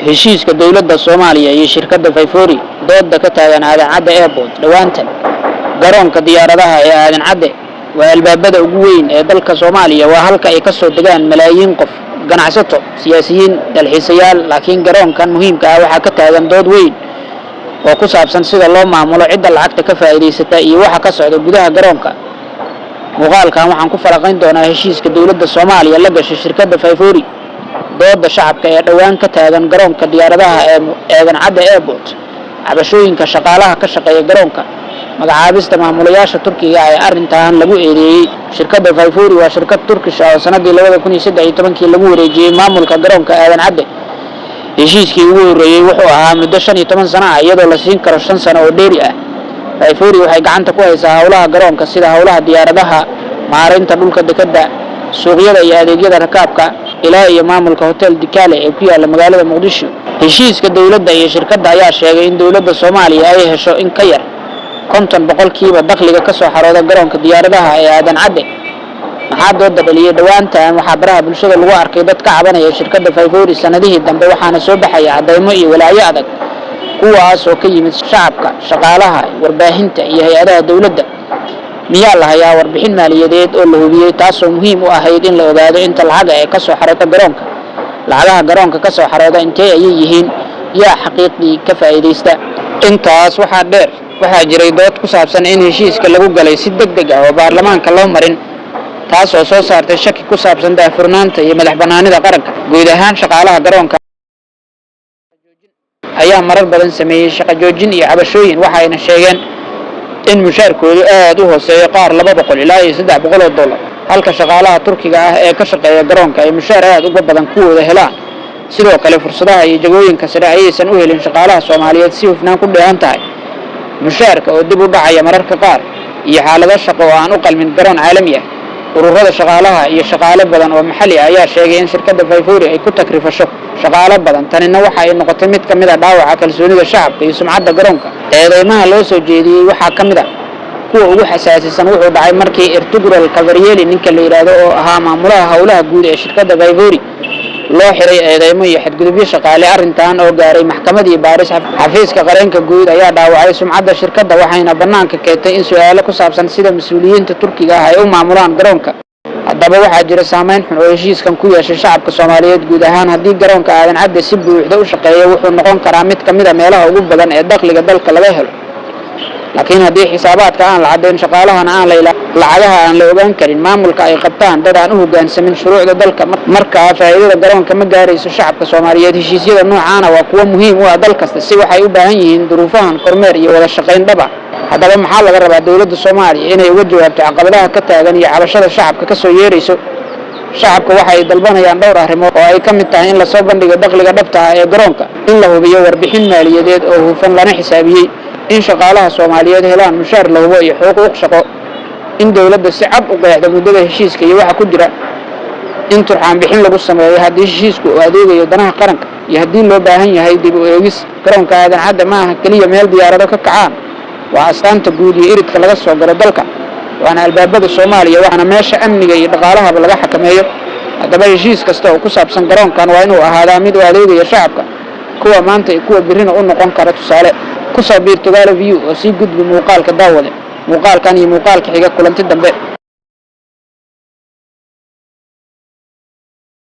Heshiiska dowladda Soomaaliya iyo shirkadda Favori, dooda ka taagan Aadan Cadde Airport. Dhowaantan garoonka diyaaradaha ee Aadan Cadde waa albaabada ugu weyn ee dalka Soomaaliya. Waa halka ay kasoo degaan malaayiin qof, ganacsato, siyaasiyiin, dalxiisayaal. Laakiin garoonkan muhiimka ah waxaa ka taagan dood weyn oo ku saabsan sida loo maamulo, cidda lacagta ka faa'iidaysata iyo waxa ka socda gudaha garoonka. Muuqaalkan waxaan ku falaqayn doonaa heshiiska dowladda Soomaaliya la gashay shirkadda Favori, dooda shacabka ee dhowaan ka taagan garoonka diyaaradaha ee Aadan Cadde Airport, cabashooyinka shaqaalaha ka shaqeeya garoonka, magacaabista maamulayaasha Turkiga ee arrintan lagu eedeeyey. Shirkadda Favori waa shirkad Turkish ah oo sanadii 2013-kii lagu wareejiyey maamulka garoonka Aadan Cadde. Heshiiskii ugu horreeyey wuxuu ahaa muddo 15 sano ah, iyadoo la siin karo 5 sano oo dheeri ah. Favori waxay gacanta ku haysaa howlaha garoonka, sida howlaha diyaaradaha, maaraynta dhulka dekadda, suuqyada iyo adeegyada rakaabka, ilaa iyo maamulka Hotel Dikale ee ku yaala magaalada Muqdisho. Heshiiska dowladda iyo shirkadda ayaa sheegay in dowladda Soomaaliya ay hesho in ka yar 50% dakhliga kasoo xarooda garoonka diyaaradaha ee Aadan Cadde. Maxaa dooda dhaliyey? Dhowaantan waxaa baraha bulshada lagu arkay dad ka cabanaya shirkadda Favori sanadihii dambe, waxaana soo baxaya caddaymo iyo walaacyo adag, kuwaas oo ka yimid shacabka, shaqaalaha, warbaahinta iyo hay-adaha dowladda. Miyaa la hayaa warbixin maaliyadeed oo la hubiyey, taasoo muhiim u ahayd in la ogaado inta lacaga ee kasoo xarooda garoonka? Lacagaha garoonka kasoo xarooda intee ayay yihiin? Yaa xaqiiqdii ka faa'iidaysta? Intaas waxaa dheer, waxaa jiray dood ku saabsan in heshiiska lagu galay si deg deg ah oo baarlamaanka loo marin, taas oo soo saartay shaki ku saabsan daahfurnaanta iyo madax bannaanida qaranka. Guud ahaan, shaqaalaha garoonka ayaa marar badan sameeyey shaqo joojin iyo cabashooyin, waxayna sheegeen in mushaarkoodu aad u hooseeyo, qaar 200 ilaa iyo 300 oo dollar, halka shaqaalaha Turkiga ah ee ka shaqeeya garoonka ay mushaar aad uga badan kuwooda helaan. Sidoo kale, fursadaha iyo jagooyinka sare ayaysan u helin shaqaalaha Soomaaliyeed si hufnaan ku dheehan tahay. Mushaarka oo dib u dhacaya mararka qaar iyo xaalado shaqo oo aan u qalmin garoon caalami ah. Ururada shaqaalaha iyo shaqaale badan oo maxalli ah ayaa sheegay in shirkadda Favori ay ku takrifasho shaqaalo badan. Tanina waxa ay noqotay mid ka mid a dhaawaca kalsoonida shacabka iyo sumcadda garoonka. Eedeymaha loo soo jeediyey waxaa ka mid a kuwa ugu xasaasisan wuxuu dhacay markii Ertugrul Cavarieli, ninka la yidhaahdo oo ahaa maamulaha howlaha guud ee shirkadda Favori, loo xiray eedeymo iyo xadgudubyo shaqaale. Arrintan oo gaaray maxkamadii baaris xafiiska qareenka guud ayaa dhaawacay sumcadda shirkadda, waxayna bannaanka keentay in su-aalo ku saabsan sida mas-uuliyiinta Turkiga ah ay u maamulaan garoonka. Haddaba, waxaa jira saameyn xun oo heshiiskan ku yeeshay shacabka Soomaaliyeed guud ahaan. Haddii garoonka Aadan Cadde si buuxda u shaqeeya, wuxuu noqon karaa mid ka mid a meelaha ugu badan ee dakhliga dalka laga helo. Laakiin haddii xisaabaadka aan la caddayn, shaqaalahana aan la lacagaha aan la ogaan karin, maamulka ay qabtaan dad aan u hoggaansamin shuruucda dalka, markaa faa'iidada garoonka ma gaarayso shacabka Soomaaliyeed. Heshiisyada noocaana waa kuwo muhiim u ah dal kasta, si waxay u baahan yihiin duruufahan kormeer iyo wada shaqayn dhab ah. Haddaba, maxaa laga rabaa dowladda Soomaaliya inay uga jawaabto caqabadaha ka taagan iyo cabashada shacabka kasoo yeerayso? Shacabka waxa ay dalbanayaan dhowr arrimood oo ay ka mid tahay in lasoo bandhigo dakhliga dhabta ah ee garoonka, in la hubiyo warbixin maaliyadeed oo hufan lana xisaabiyey, in shaqaalaha Soomaaliyeed helaan mushaar la hubo iyo xuquuq shaqo, in dowladda si cad u qeexdo muddada heshiiska iyo waxa ku jira, in turxaan bixin lagu sameeyo haddii heshiisku uu adeegayo danaha qaranka iyo haddii loo baahan yahay dib u eegis. Garoonka Aadan Cadde ma aha keliya meel diyaarado ka kacaan. Waa astaanta guud iyo iridka laga soo galo dalka, waana albaabada Soomaaliya, waxaana meesha amniga iyo dhaqaalahaba laga xakameeyo. Haddaba, heshiis kasta oo ku saabsan garoonkan waa inuu ahaadaa mid u adeegaya shacabka, kuwa maanta iyo kuwa birrina u noqon kara tusaale. Kusoo biir Togaalo View oo sii gudbi muuqaalka. Daawade, muuqaalkan iyo muuqaalka xiga, kulanti dambe.